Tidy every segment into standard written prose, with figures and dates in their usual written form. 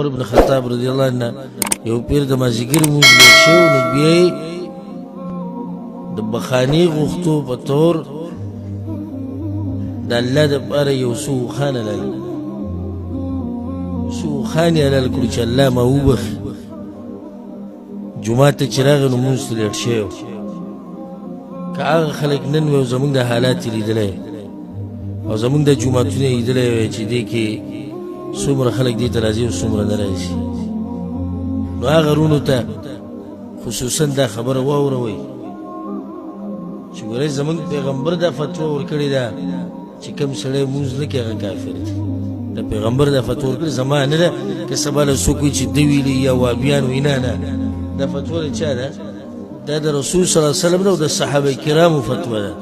عمر بن خطاب رضی الله عنه یو پیر د مازیګر لمونځ لیټ شو، نو بیا یې د بخانې غوښتو په طور د الله دپاره یو څو اوښان حلال، څو اوښان یې حلال کړو چې الله ما وبخښي. جومات ته چې راغی نو لمونځ ته لیټ شوی. که هغه خلک نن وي او زموږ د حالات یې لیدلی او زموږ د جوماتونه یې لیدلی وی چې دې کې څومره خلک دې ته راځي او څومره نه راځي، نو هغه وروڼو ته خصوصا دا خبره واوروئ چې ګورئ زموږ پیغمبر دا فتوا ورکړې ده چې کوم سړی لمونځ نه کوي هغه کافر دی. د پیغمبر دا فتوا ورکړې زما نه ده که سبا له څوک وي چې ده ویلي یا وابیان وي، نه نه، دا فتوا د چا ده؟ دا د رسول صلی الله علیه وسلم او د صحابه کرامو فتوا ده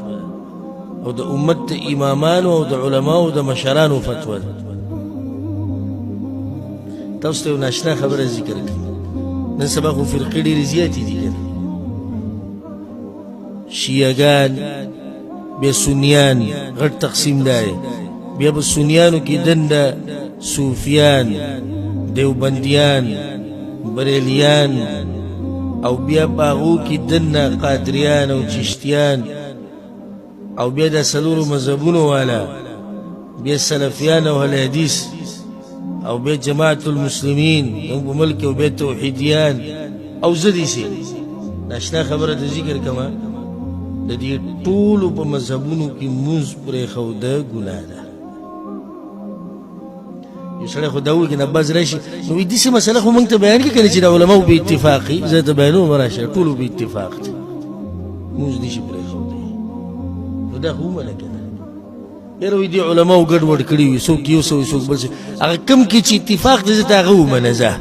او د امت د امامانو او د علماو د مشرانو فتوا ده. تاسو ته یو ناشنا خبره ذکر کړم. نن سبا خو فرقې ډېرې زیاتې دي که شیعهګان، بیا سنیان، غټ تقسیم دی. بیا په سنیانو کې دنده صوفیان، دیوبندیان، بریلیان، او بیا په هغو کې دننه قادریان او چشتیان، او بیا د څلورو مذهبونو والا، بیا سلفیان او اهل حدیث، او بیا جماعت المسلمین زموږ په ملک، او بیا توحیدیان او زه داسې ناشنا خبره د ذکر کومه. د دې ټولو په مذهبونو کې مونځ پرېښوده ګناه ده. یو سړی خو دا وایي که نه باز راشي نو وایي داسې مسله خو موږ ته بیان کړي که نه چې د علماو به اتفاق وي، زه ته بیانوم راشه، ټولو به اتفاق دی، مونځ نشي پرېښودی. نو دا خو ومنه که نه، یاره وایي دې علماو ګډ وډ کړي وي، څوک یو څه وي څوک بل څه، هغه کوم کې چې اتفاق دی زه ته هغه ومنه. ځه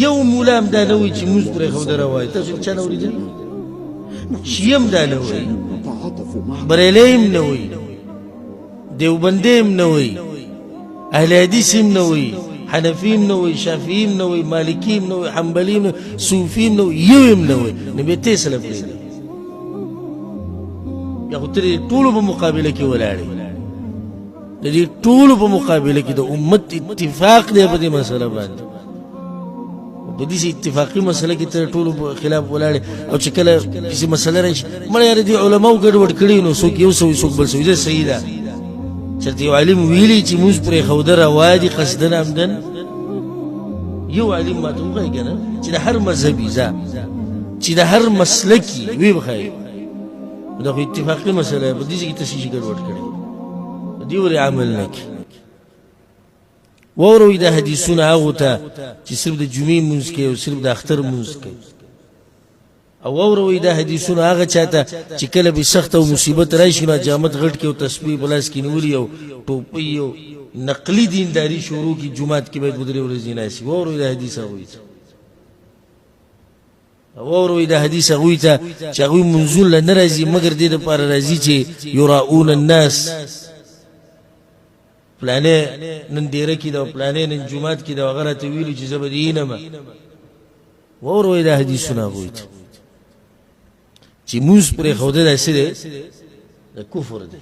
یو مولا هم دا نه وایي چې مونځ پرېښوده روا دی. تاسو چا نه اورېدل؟ شیعه هم دا نه وایي، بریلی هم نه وایي، دیوبندی هم نه وایي، اهل حدیث هم نه وایي، حنفي هم نه وایي، شافعي هم نه وایي، مالکي هم نه وایي، حنبلي هم نه وایي، صوفي هم نه وایي، یو هم نه وایي. نو بیا ته یې څه له پرېږدې؟ بیا خو ته د ټولو په مقابله کې ولاړ یې. د دې ټولو په مقابله کې د امت اتفاق دی په دې مسله باندې. په دې اتفاقي مسله کې تر ټولو خلاف ولاړ، او چې کله کسی مسله راشي مړ یاره دي علماو ګډوډ کړي، نو څوک یو څه څوک بل څه. دا صحیح ده چې یو عالم ویلي چې موږ پرې خوده روا دي قصدن عمدن. یو عالم ماته وښایي که نه چې د هر مذهبي ځه چې د هر مسلکي وی وښایي. دا خو اتفاقي مسله په دې کې تاسو شي ګډوډ کړي دې ولې عمل نه کوي؟ ووروئ دا حدیثونه هغو ته چې صرف د جمعې لمونځ کوي او صرف د اختر لمونځ کوي، او ووروئ دا حدیثونه هغه چاته چې کله به سخت او مصیبت راشي نو جامت غټ کې او تسبیح په لاس کې نیولي او ټوپۍ او نقلي دینداري شروع کړي، جومات کې باید درې ورځې ناست وي. ووروئ دا حدیث هغوی ته، ووروئ دا حدیث هغوی ته چې هغوی منځونه له نه راځي مګر دې دپاره راځي چې یراؤون الناس، پلانې نن دیره کې ده او پلانې نن جومات کې ده، هغه راته ویلي چې زه به دې وینم. ووروئ دا حدیثونه هغوی ته چې مونځ پرېښودل څه دی؟ د کفر دی.